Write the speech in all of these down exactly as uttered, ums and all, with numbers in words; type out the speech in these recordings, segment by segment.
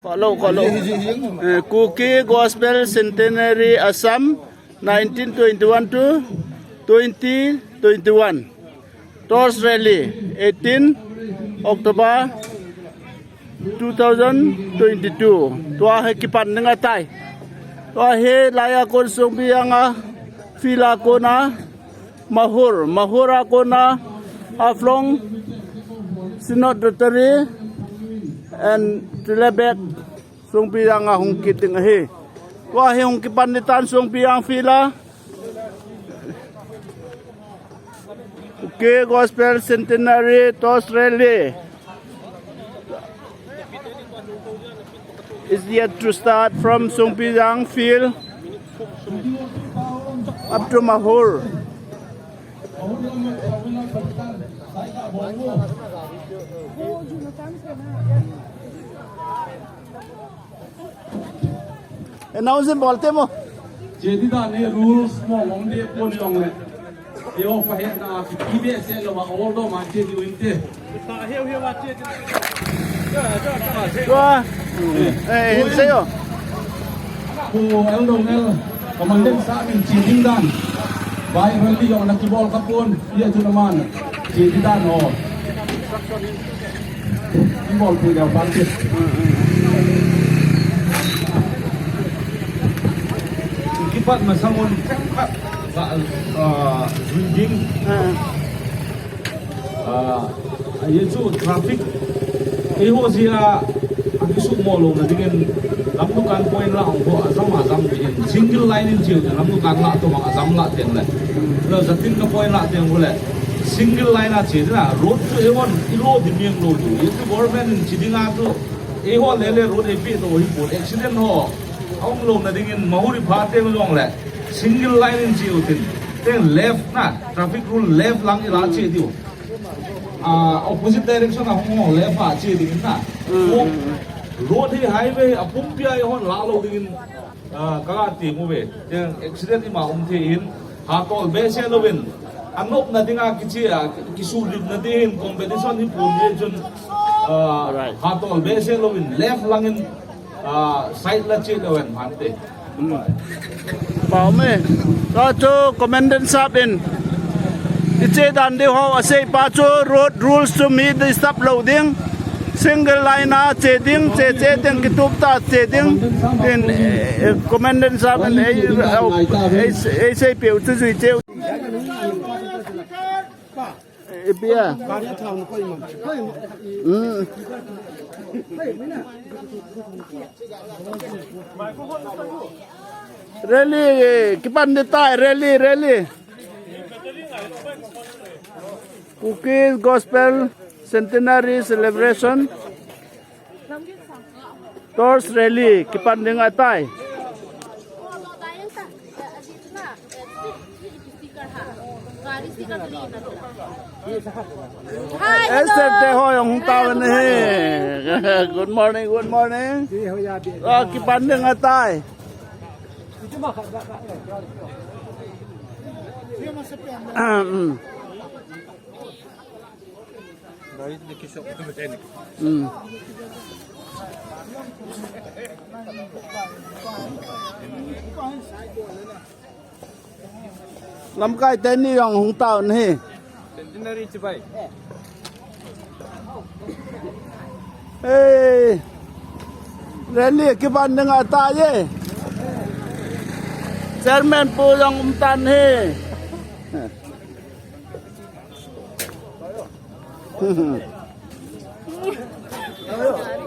Hello, hello. Eh, Kuki Gospel Centenary Assam, nineteen twenty-one to twenty twenty-one. Torch Rally, eighteen October two thousand twenty-two. Tua hi kipan ding ahitai. Tua hi laiya kon Songpijang a, field a kona, Mahur, Mahur a kona, Haflong, Synod Rotary, and Tulebek, Songpijang a hung kit ding ahi. Tua hi hung kipan ding tan Songpijang field a. Okay, Gospel Centenary Torch Rally is yet to start from Songpijang field up to Mahur. Announce bol te mo. Che ding dan hi rules mo hung ding pon jong le. Eiho pha hetna a kipe behseh lou a, all dom a che diu inte. Tua. Eh, hin sei o. Ko Elder Nel, Commandant sah min che ding dan. Vai rally jong na kibol kha pon, hia chu na man. Che ding dan o. Kibol pui deu bang kit. Kipat masang un, ah, reading. Ah, hia chu traffic. Eiho jeh a, akisuhmo louna dingin, lam dukan point lah ho, ajam ajam dingin. Single line in cheu te, lam dukan lah to bang ajam lah teng le. Lo jatin ka point lah teng ho le. Single line a che ding a, road chu eihon, ilo ding meng lou diu. Hia chu government in che ding a chu, eiho lele road eipeh to hi pon, accident ho aum louna dingin, Mahur i pha teng jong le. Single line in cheu tin. Teng left na, traffic rule left lang ila che diu. Ah, opposite direction a hung ho left a che ding na. Mm, mm, mm. Road hi highway a pumpi a eihon lah lou dingin, ah, ka ti mu ve. Teng accident ima um thei in, hatol behseh louvin. Anopna dinga kiche a, kisuhlipna dingin competition hi pon ve chun, ah, alright. Hatol behseh louvin left langin, ah, side la che lou hen man te. Hmm. Pau me. Tua chu Commandant sahab in, i che dan diu ho asei pa chu road rules chu mi disturb lou ding. Single line a che ding, che che ding kitup tah che ding. In, eh, Commandant sahab in ei, ei, ei seipeh u chu jui cheu. Ipi a? Gari a thang na koi man. Koi man. Hmm. Rally, eh, kipan ding tai, rally, rally. Kuki Gospel Centenary Celebration. Torch Rally, kipan ding ahitai. Hi, hello. Esther te ho jong hung tao na hi. Good morning, good morning. Ah, kipan ding ahitai. Ah, mm. Hmm. Lamkai teni jong hung tao na hi. Centenary chibai. Hey. Rally kipan ding ahitai e. Chairman pu jong um tan hi.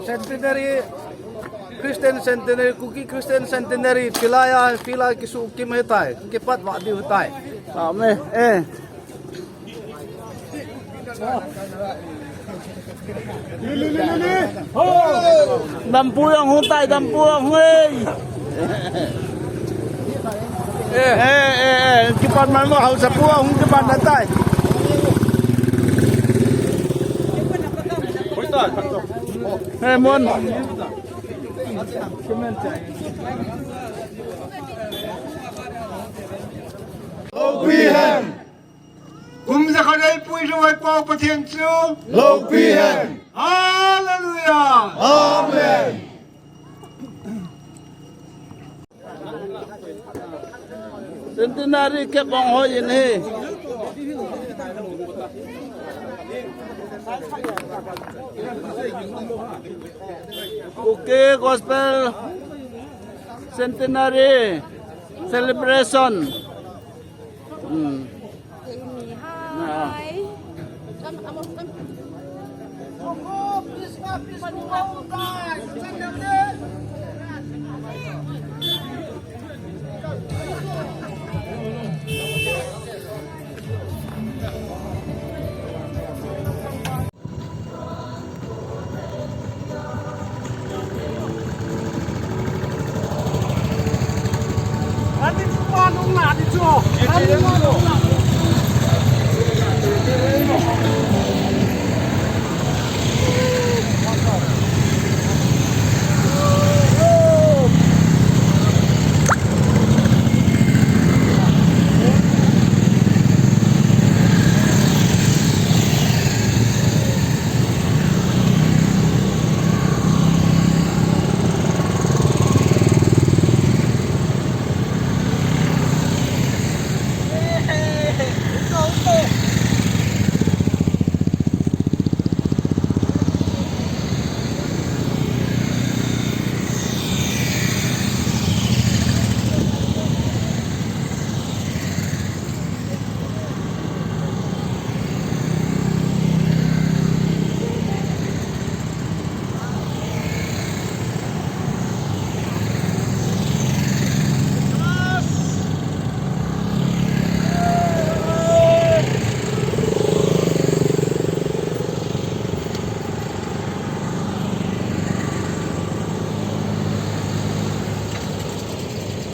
Centenary, Christian Centenary, Kuki Christian Centenary, pilaya, pila kisu kim hitai, kipat va diu hitai. Amen. Eh. Dampu jong hung tai, dampu jong hung e. Eh, eh, eh, kipan man mo, hausa pu jong hung kipan na tai. Eh, mon. Loupi hen. Kum jakhat eipui jou eipao Pathen chu. Loupi hen. Hallelujah. Amen. Centenary cake ong hoi in ahi. Kuki Gospel Centenary Celebration. Hmm. Hi.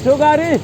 Sugari.